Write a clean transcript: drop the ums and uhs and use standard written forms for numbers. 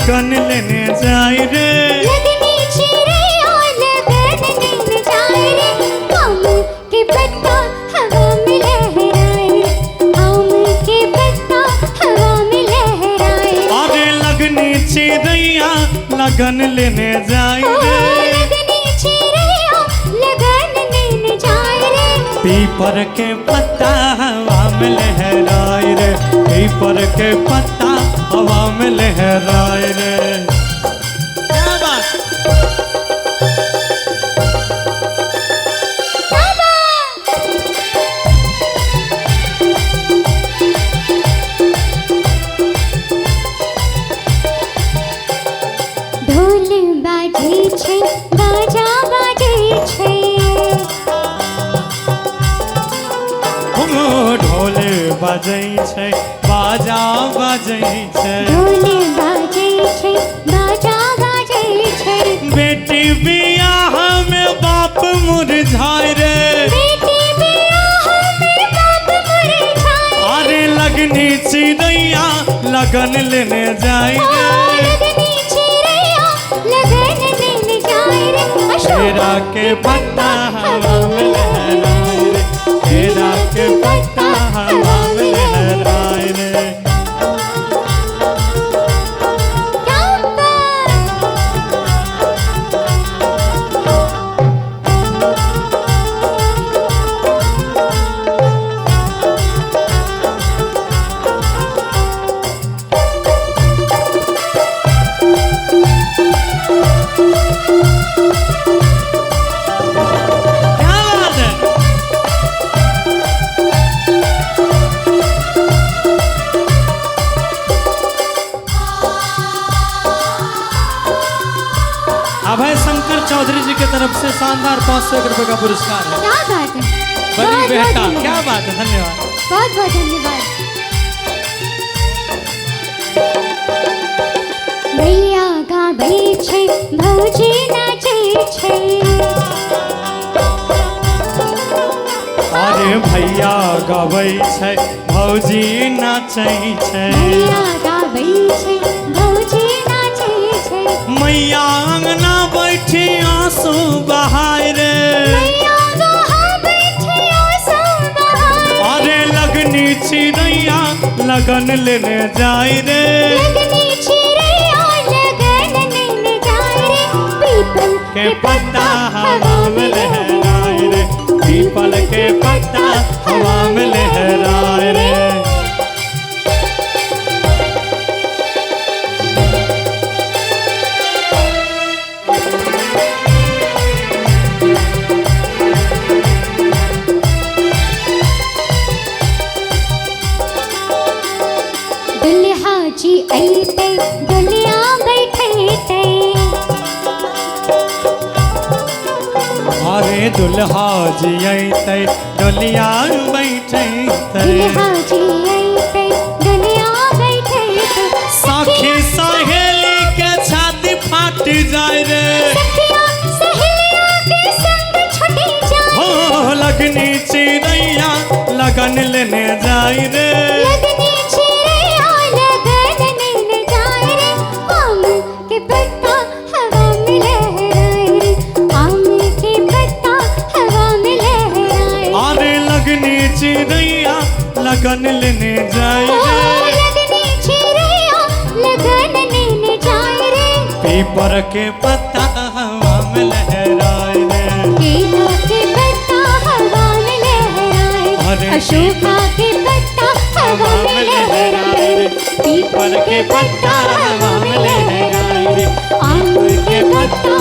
लगन लेने जाय रे। लगनी चिड़ैया लगन लेने जाय रे। आम के पत्ता हवा में लहराए रे, आम के पत्ता हवा में लहराए। अरे लगनी चिड़ैया लगन लेने जाय ओ रे। लगनी चिड़ैया लगन लेने जाय रे। पीपर के पत्ता हवा में लहराए रे, पीपर के पत्ता हवा में लहराए रे। क्या बात। बाबा ढोल बाजै छै, बाजा बाजै छै। ओ ढोल बजै छै, बाजा बजै छै। ढोल बाजै छै, बाजा बाजै छै। बेटी बियाह में बाप मुरझाए रे। बेटी बियाह में बाप मुरझाए। अरे लगनी चिड़ैया लगन लेने जाय ओ रे। लगनी चिड़ैया लगन लेने जाय रे। अशोक केरा के पत्ता हवा में लहराए रे, केरा के पत्ता हवा में लहराए रे। क्या बात। क्या बात है। अभय शंकर चौधरी जी के तरफ से शानदार 500 रुपए का पुरस्कार है। क्या बात है, बड़ी बहुत बहुत बेहतर, धन्यवाद। क्या बात है, धन्यवाद। बहुत बहुत धन्यवाद। भैया गाबै छै, भौजी नाचै छै। अरे भैया गबै छै, भौजी नाचै छै। भैया गाबै छै, भौजी नाचै छै। मैया अंगना बैठी आंसू बहाय रे। मैया वहाँ बैठी आंसू बहाए। अरे लगनी चिड़ैया लगन लेने जाय रे। लगनी चिड़ैया लगन लेने जाय रे। पीपल के पत्ता हवा में लहराए रे, पीपल के पत्ता हवा में लहराए रे। दुल्हा जी अइतै, दुलिया बैठैतै। अरे दुल्हा जी अइतै, डोलिया बैठैतै। दुल्हा जी अइतै, दुलिया बैठैतै। सखी सहेली के छाती फाट जाय रे। सखिया सहेलिया के संग छुटि जाय। हो लगनी चिड़ैया लगन लेने जाय रे। लगनी चिड़ैया लगन लेने जाय रे। आम के पत्ता हवा में लहराए रे, आम के पत्ता हवा में लहराए। अरे लगनी चिड़ैया लगन लेने जाय ओ रे। लगनी चिड़ैया लगन लेने जाय रे। पीपर के पत्ता हवा में लहराए रे। केला के पत्ता हवा में लहराए। अरे अशोका के पत्ता हवा में लहराए रे। पीपल के पत्ता हवा में लहराए रे। आम के पत्ता